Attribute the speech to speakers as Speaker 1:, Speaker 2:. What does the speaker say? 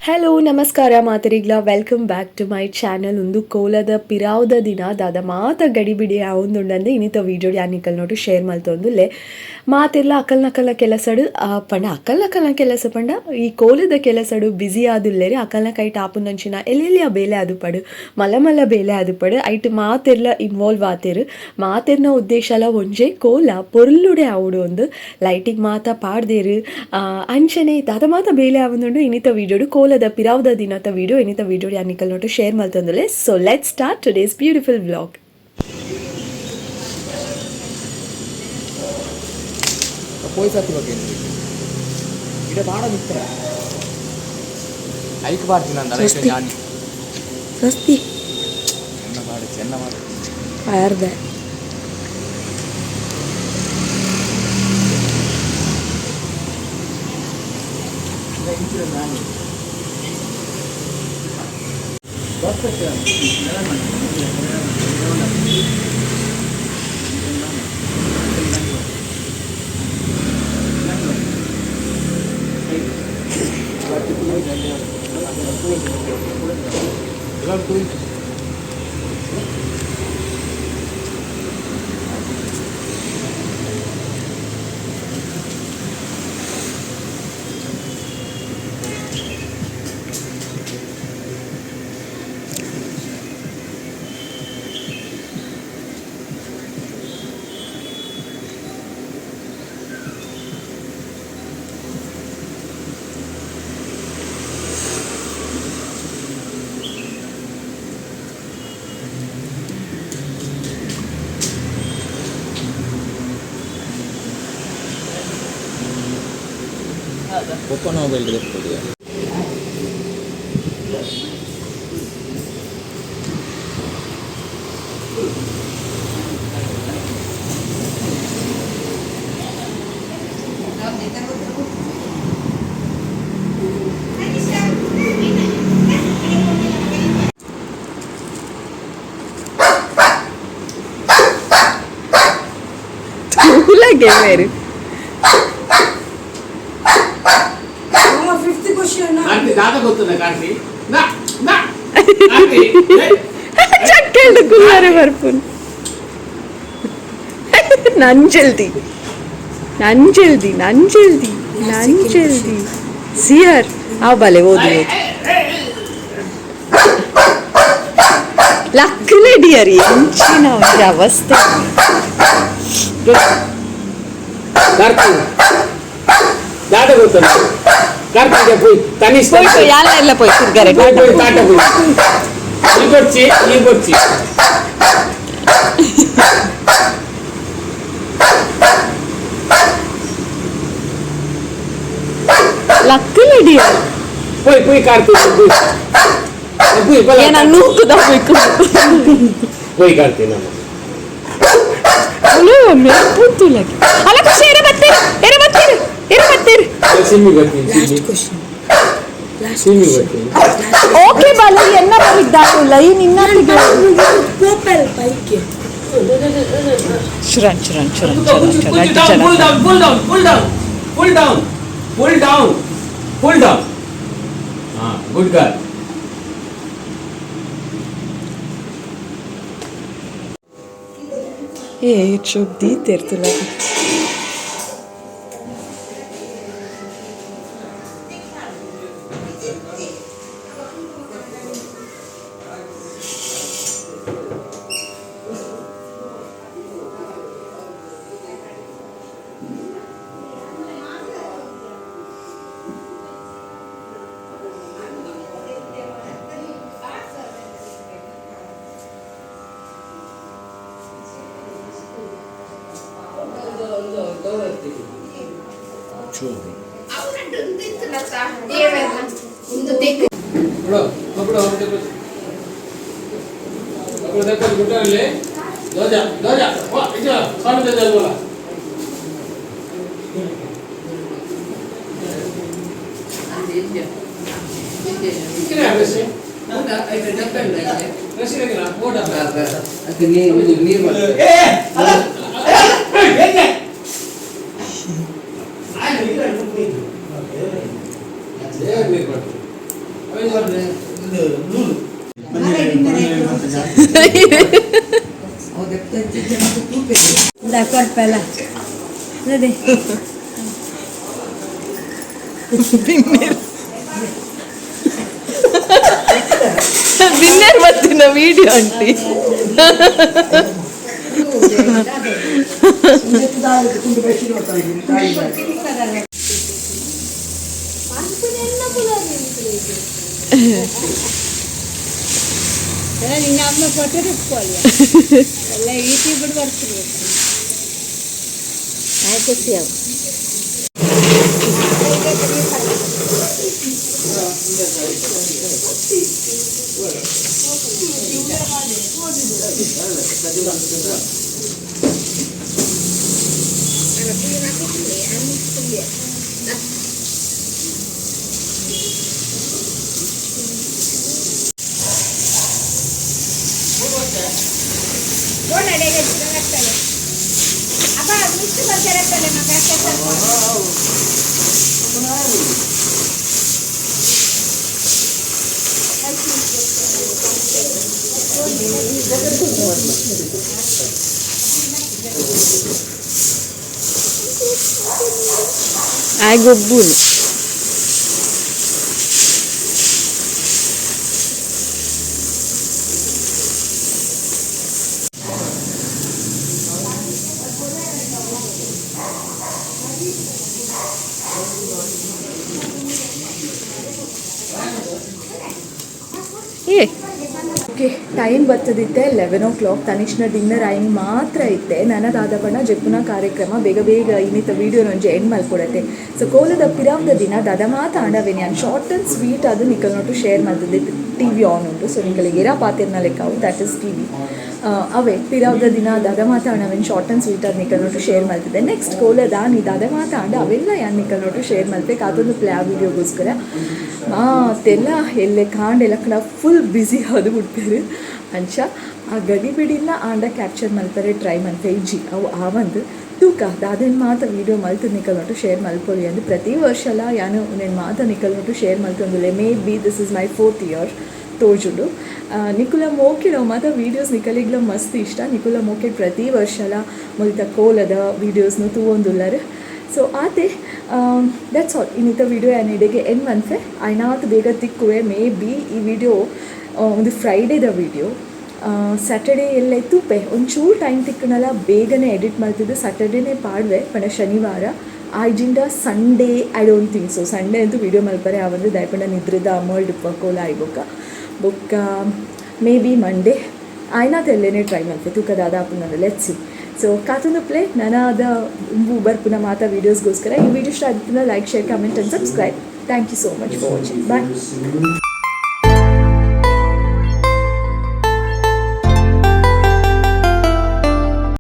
Speaker 1: Hello ನಮಸ್ಕಾರ ಮಾತರಿಗ್ಲ, welcome back to my channel. ಉಂದು ಕೋಲದ ಪಿರಾವುದ ದಿನ ದಾದ ಮಾತ ಗಡಿಬಿಡಿ ಆವೊಂದುಂಡಂದು ಇನಿತ ವೀಡಿಯೋ ಯಾನಿಕಲ್ ನೋಟು ಶೇರ್ ಮಲ್ತೊಂದುಲ್ಲೆ. ಮಾತೆರ್ಲ ಅಕಲ್ನಕಲ್ನ ಕೆಲಸಡು ಪಂಡ ಅಕಲ್ನಕಲ್ನ ಕೆಲಸ ಪಂಡ ಈ ಕೋಲದ ಕೆಲಸಡು ಬ್ಯುಸಿ ಆದುಲ್ಲೆರ್. ಅಕಲ್ನ ಕೈಟ್ ಆಪುನಂಚಿನ ಎಲ್ಲೆಲ್ಲಿಯ ಬೇಲೆ ಆದುಪ್ಪಡು, ಮಲ್ಲ ಮಲ್ಲ ಬೇಲೆ ಆದುಪ್ಪಡು, ಐಟ್ ಮಾತೆರ್ಲ ಇನ್ವಾಲ್ವ್ ಆತೆರ್. ಮಾತೆರ್ನ ಉದ್ದೇಶಲ ಒಂಜೆ, ಕೋಲ ಪೊರ್ಲುಡೆ ಆವೊಡು ಅಂದ್. ಲೈಟಿಂಗ್ ಮಾತ ಪಾಡ್ದೆರ್. ಅಂಚನೆ ದಾದ ಮಾತ ಬೇಲೆ ಆವೊಂದುಂಡು ಇನಿತ ವೀಡಿಯೋಡು, ಕೋಲದ ಪಿರಾವುದ ದಿನತ ವೀಡಿಯೋ ಇನಿತ ವೀಡಿಯೋ ಯಾನಿಕಲ್ ನೋಟು ಶೇರ್ ಮಲ್ತೊಂದುಲ್ಲೆ. So let's start today's beautiful vlog.
Speaker 2: ಪೋಯ್ಸತ್ತಿ ಬಗ್ಗೆ ಇಡ ಬಾಡ ಮಿತ್ರ ಐಕ್ ಬಾರ್ತೀನಿ ಅಂದ.
Speaker 3: ಸ್ವಸ್ತಿ.
Speaker 2: ನಾನು
Speaker 3: ಸ್ವಸ್ತಿ.
Speaker 2: ಚೆನ್ನ ಮಾಡಿ ಚೆನ್ನ ಮಾಡಿ.
Speaker 3: Fire back.
Speaker 2: ಒಪ್ಪೋ ಮೊಬೈಲ್ ದೆಪ್ಪುಡು.
Speaker 1: ತೂಲಗೆ ಮೇರು.
Speaker 3: Fifth question.
Speaker 4: ಕಾರ್ತಿ, ದಾದ ಗೊತ್ತದ ಕಾರ್ತಿ, ನಾ ನಾ ಕಾರ್ತಿ, ಏ,
Speaker 1: ಚಕ್ಕೆಲ್ಡು ಕುಲ್ಲಾರೆ ಬರ್ಪುನ್. ನಂಜಲ್ದಿ ನಂಜಲ್ದಿ ನಂಜಲ್ದಿ ನಂಜಲ್ದಿ ಸಿಯರ್ ಆ ಬಲೆ ಓದು ಓದು. ಲಕ್ಕಲೆ ಡಿಯರ್, ಎಂಚಿನ ಒಂಜಿ ಅವಸ್ಥೆ.
Speaker 4: ಕಾರ್ತಿ, ದಾದ ಗೊತ್ತದ ಕಾರ್ತಿ, ಪೋಯ್ ತನಿಷ್.
Speaker 1: ಪೋಯ್ ಪೋಯ್, ಯಾಲ ಎಲ್ಲ ಪೋಯ್ ತಿರ್ಗರೆ.
Speaker 4: ಪೋಯ್ ಪೋಯ್, ತಾಟ ಪೋಯ್. ಈ ಕೊಡ್ಚಿ, ಈ ಕೊಡ್ಚಿ.
Speaker 1: ಲಕ್ಕಲೆ ಡಿಯರ್.
Speaker 4: ಪೋಯ್ ಪೋಯ್ ಕಾರ್ತಿ, ಪೋಯ್ ಪೋಯ್ ಬಲ.
Speaker 1: ಏನ ನೂಕುದ ಪೋಯ್ಕು.
Speaker 4: ಪೋಯ್ ಕಾರ್ತಿ ನಮ್ಮ.
Speaker 1: ಮೇಪುತ್ತುಲಗೆ ಅಲ್ಲ ಖುಷಿ. ಎರೆ ಬತ್ತೀರಿ, ಎರೆ ಬತ್ತೀರಿ, ಎರೆ ಬತ್ತೀರಿ.
Speaker 4: ಸಿಮ್ಮಿ ಬರ್ತೀನಿ.
Speaker 3: ಲಾಸ್ಟ್
Speaker 4: ಸಿಮ್ಮಿ.
Speaker 3: Question, last.
Speaker 4: ಸಿಮ್ಮಿ ಬರ್ತೀನಿ.
Speaker 1: ಓಕೆ ಬಾಲ, ಎನ್ನ ಬರಿದ್ದಾರು ಲೈ ನಿನ್ನ.
Speaker 3: ಪರ್ಪಲ್ ಪೈಕೆ.
Speaker 1: ಚುರನ್ ಚುರನ್ ಚುರನ್ ಚುರನ್ ಚುರನ್
Speaker 4: down,
Speaker 1: ಚುರನ್.
Speaker 4: Pull down, pull down, pull down, pull down, pull down, pull down. ಹಾ, ಗುಡ್ ಗರ್ಲ್.
Speaker 1: ಏ ಚೋಕ್ ದೀತಿರ್ತುಲಗೆ.
Speaker 4: ಬಿಡು ಕಬ್ಬಡು ಹೋಗ್ಬೇಕು. ಕಬ್ಬಡು ದಕ್ಕದು ಗುಡ್ಡಲ್ಲಿ ಧ್ವಜ ಧ್ವಜ ವಾ ಇದು ಸ್ವಾಮಿ ಧ್ವಜ ಅಲ್ವಲ್ಲ? ಇಕ್ಕಿನ ರಸಿ ರಸಿ ರಗಿನ ಓಟ. ಏ ಅಲ್ಲ, ಏ ನೀರು ನೀರು.
Speaker 3: ಕೊರ್ಪೆಲ್ಲ ಅದೇ.
Speaker 1: ಬಿನ್ನೇರ್ ಮತ್ತಿನ ವಿಡಿಯೋ ಆಂಟಿ.
Speaker 5: ನಿನ್ನ ಅಮ್ಮ ಫೋಟೋ ಇಟ್ಕೊಳ್ಳಿ ಎಲ್ಲ ಯೂಟ್ಯೂಬ್ ಬರ್ತಿರ್ಬೇಕು. ಖುಷಿ ಅವು.
Speaker 1: ಆಗೊಬ್ಬುನು. ಏ, ಓಕೆ, ಟೈಮ್ ಬರ್ತದಿತ್ತೆ 11 ಓ ಕ್ಲಾಕ್. ತನಿಷ್ನ ಡಿನ್ನರ್ ಆಯ್ನ ಮಾತ್ರ ಇತ್ತೆ. ನನದಾದ ಪಂಡ ಜೆಪ್ಪುನ ಕಾರ್ಯಕ್ರಮ. ಬೇಗ ಬೇಗ ಇನ್ನಿತ ವೀಡಿಯೋನೊಂಜಿ ಎಂಡ್ ಮಲ್ಕೊಡತ್ತೆ. ಸೊ ಕೋಲದ ಪಿರಾವ್ದ ದಿನ ದಾದ ಮಾತ ಆಂಡವೇನೆ ನಾನು ಶಾರ್ಟ್ ಆ್ಯಂಡ್ ಸ್ವೀಟ್ ಅದು ನಿಕಲ್ ನೋಟು ಶೇರ್ ಮಲ್ತದೆ. ಟಿವಿ ಆನ್ ಉಂಟು, ಸೊ ನಿಕಲಿಗೆ ಏರಾ ಪಾತಿರ್ನ ಲೆಕ್ಕವು, that is TV. ಅವೇ ಪಿರಾವ್ದ ದಿನ ದಾದ ಮಾತ ಆಂಡವೇನು ಶಾರ್ಟ್ ಆ್ಯಂಡ್ ಸ್ವೀಟ್ ಅದು ನಿಕಲ್ ನೋಟು ಶೇರ್ ಮಲ್ತಿದ್ದೆ. ನೆಕ್ಸ್ಟ್ ಕೋಲದ ನೀ ದಾದ ಮಾತ ಆಂಡ ಅವೆಲ್ಲ ಯಾನ್ ನಿಕಲ್ ನೋಟು ಶೇರ್ ಮಲ್ತೆ. ಕಾತೊಂದು ಪ್ಲೇ ವೀಡಿಯೋಗೋಸ್ಕರ ಮಾತೆಲ್ಲ ಎಲ್ಲೆ ಕಾಂಡೆಲ್ಲ ಕಡ ಫುಲ್ ಬ್ಯುಸಿ ಅದು ಬಿಡ್ಪೇರು. ಅಂಚ ಆ ಗಡಿಬಿಡಿನ ಆಂಡ ಕ್ಯಾಪ್ಚರ್ ಮಲ್ಪರೆ ಟ್ರೈ ಮಲ್ಪೆ ಇಜ್ಜಿ. ಅವು ಆವಂದು ತೂಕ ದಾದೇನು ಮಾತ ವೀಡಿಯೋ ಮಲ್ತು ನಿಕಲ್ ನೋಟು ಶೇರ್ ಮಲ್ಪೊಲಿ ಅಂದ್. ಪ್ರತಿ ವರ್ಷಲ ಯಾನು ಉಂದೆನ್ ಮಾತ ನಿಕಲ್ ನೋಟು ಶೇರ್ ಮಲ್ತೊಂದುಲ್ಲೆ. Maybe this is my fourth year ತೋಜುಂಡು. ನಿಕುಲ ಮೋಕೆಡ್ ಅವು ಮಾತ ವೀಡಿಯೋಸ್ ನಿಕಲಿಗ್ಲ ಮಸ್ತ್ ಇಷ್ಟ. ನಿಕುಲ ಮೋಕೆಡ್ ಪ್ರತಿ ವರ್ಷಲ ಮುಲ್ತ ಕೋಲದ ವೀಡಿಯೋಸ್ನು ತೂವೊಂದುಲ್ಲರ್. ಸೊ ಆತೆ, that's all. ಇನ್ನಿತ ವಿಡಿಯೋ ಯಾನ್ ಇಡೆಗೆ ಎಂಡ್ ಮನ್ಪೆ. ಆಯ್ನಾತ್ ಬೇಗ ತಿಕ್ಕುವೆ. ಮೇ ಬಿ ಈ ವಿಡಿಯೋ ಒಂದು ಫ್ರೈಡೇದ ವಿಡಿಯೋ, ಸ್ಯಾಟರ್ಡೇ ಎಲ್ಲ ತೂಪೆ. ಒಂಚೂರು ಟೈಮ್ ತಿಕ್ಕಣಲ್ಲ, ಬೇಗನೆ ಎಡಿಟ್ ಮಲ್ತಿದ್ದು ಸ್ಯಾಟರ್ಡೇನೇ ಪಾಡ್ವೆ. ಪಂಡ ಶನಿವಾರ ಆಯ್ಜಿಂಡ Sunday, I don't think so Sunday ಅಂತೂ ವೀಡಿಯೋ ಮಲ್ಪರೆ ಆವಂದು. ದಾಯೆಪಂಡ ನಿದ್ರೆದ ಅಮಲ್ಡ್ ಇಪ್ಪ ಕೋಲ ಆಯ್ಬೊಕ್ಕ. ಬೊಕ್ಕ ಮೇ ಬಿ ಮಂಡೇ ಆಯ್ನಾತ್ ಎಲ್ಲೇನೆ ಟ್ರೈ ಮಲ್ಪೆ. ತೂಕ ದಾದ ಆಪುಂಡು, let's see. So ಕಾತೊಂದು play ನನದ ಬರ್ಪುನ ಮಾತಾ ವೀಡಿಯೋಸ್ಗೋಸ್ಕರ. ಈ ವಿಡಿಯೋ ಇಷ್ಟ ಆದಿತ್ತುಂಡ like, share, comment and subscribe. Thank you so much for watching. Bye.